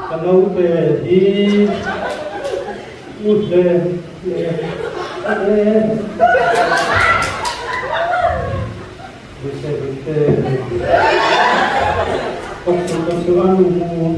Ka naute hi u hle hle hle. Bawihte bawihte. Paksu paksu a nu mu.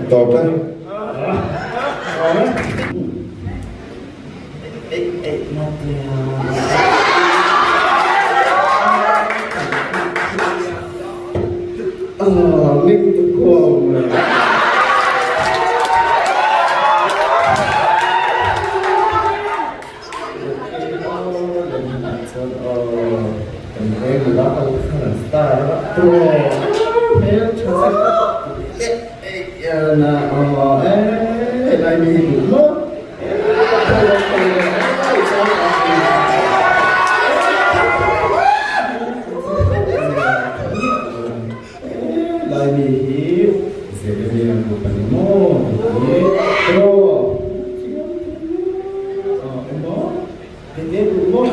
Tawp e. Laimi hi Jeremy an rup a ni maw ti tiraw? Emaw tete duh maw?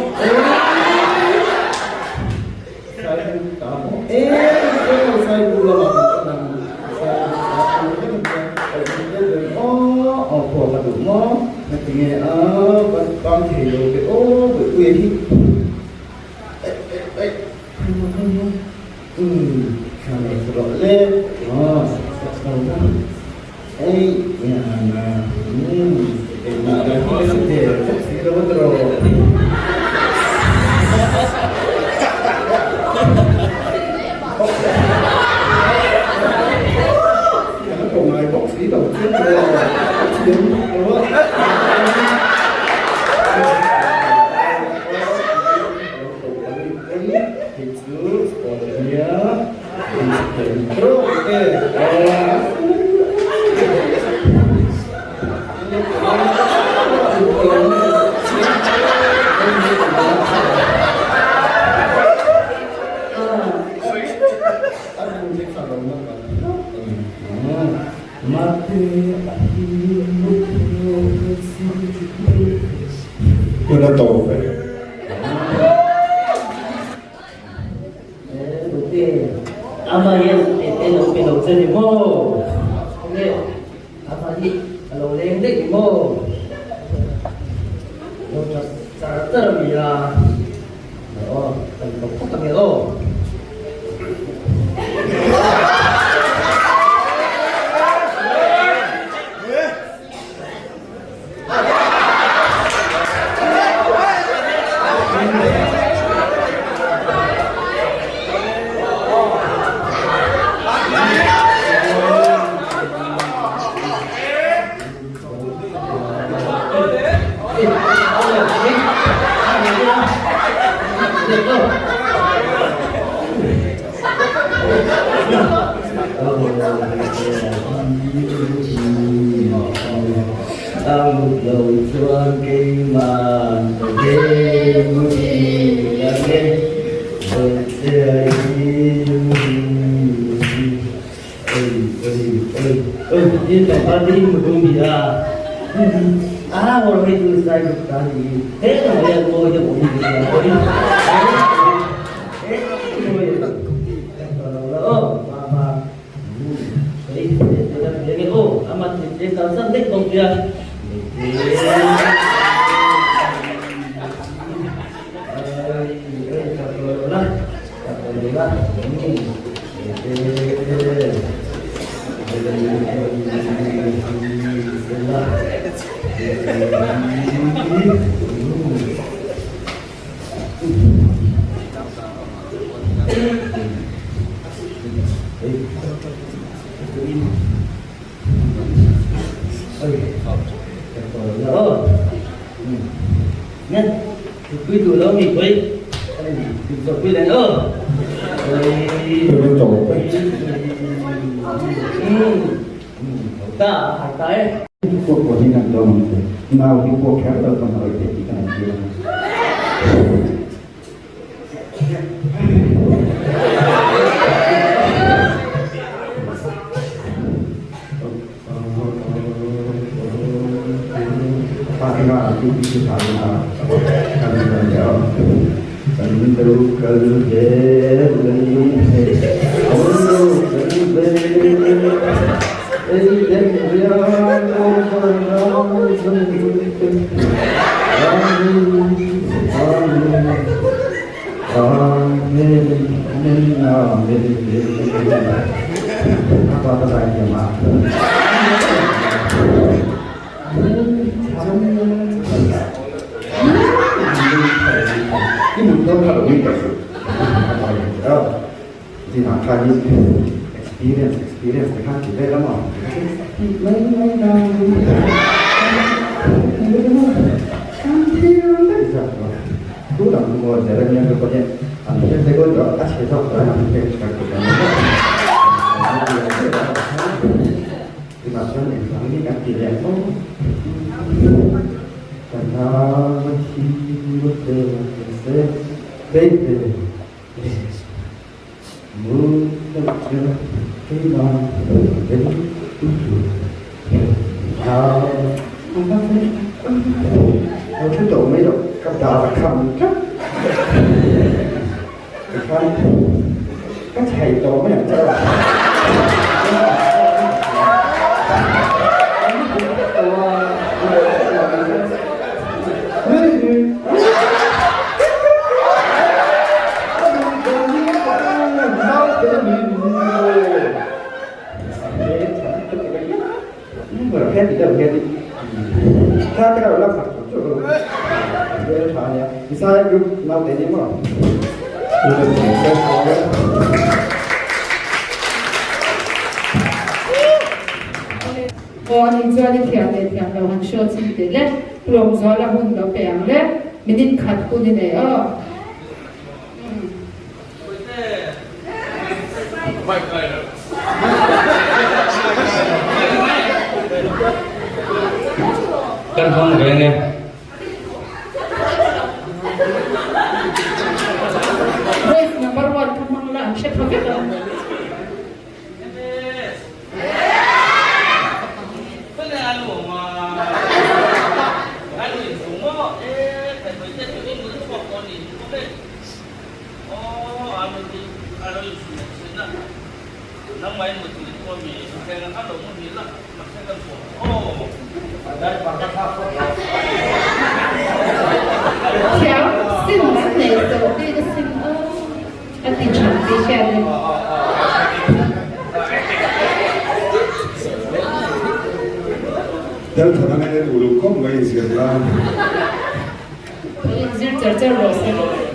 Sai ta maw? Sai bu lamah kan kal ang. Sai aw pawh ka duh maw? Ngatinge a bang thei lo ve aw Bawihpuia hi. Hun a tawp e. Aw a nih chuan i thiam leh thiam lo han show chhin teh le. Lawmzuala hun lo pe ang le. Minute khat hun i nei aw. Kan hmang reng e. Voice number one kha hmang la an hre pha vek ang. Thiam sim an nei tawh bik asin aw a ti tha tih hriat a ni. Delthana nge uluk khawp mai inzir lai. Inzir char char rawh se.